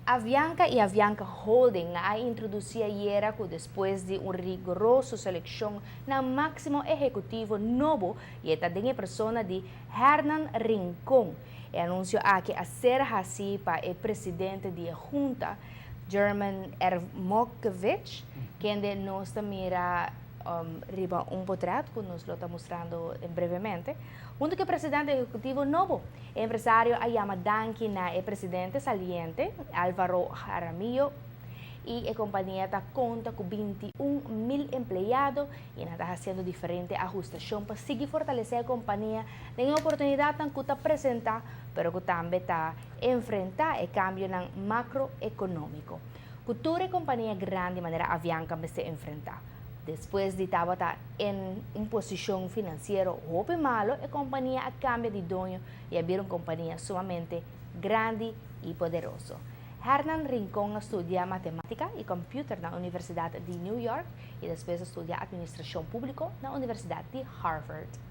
Avianca y Avianca Holding a introduci ayera cu despues di un riguroso seleccion nan maximo ehecutivo nobo y ta den persona di Hernan Rincón. E anuncio aki a ser haci pa e presidente di junta, German Ermokovich, kende nos ta mira riba un portret cu nos lo ta mustrando brevemente. Hunto cu e presidente ehecutivo nobo, e empresario a yama danki na e presidente saliente, Álvaro Jaramillo, y e compania ta conta cu 21 mil empleado y ta haciendo diferente ahustacion pa sigui fortalece e compania den oportunidad cu ta presenta, pero cu tambe ta enfrenta e cambio macroeconomico cu tur compania grandi manera Avianca mester enfrenta. Despues di tabata den un posicion financiero hopi malo, e compania a cambia di doño y a bira un compania sumamente grandi y poderoso. Hernan Rincón a studia matematica y computer na Universidad di New York y despues a studia administracion publico na Universidad di Harvard.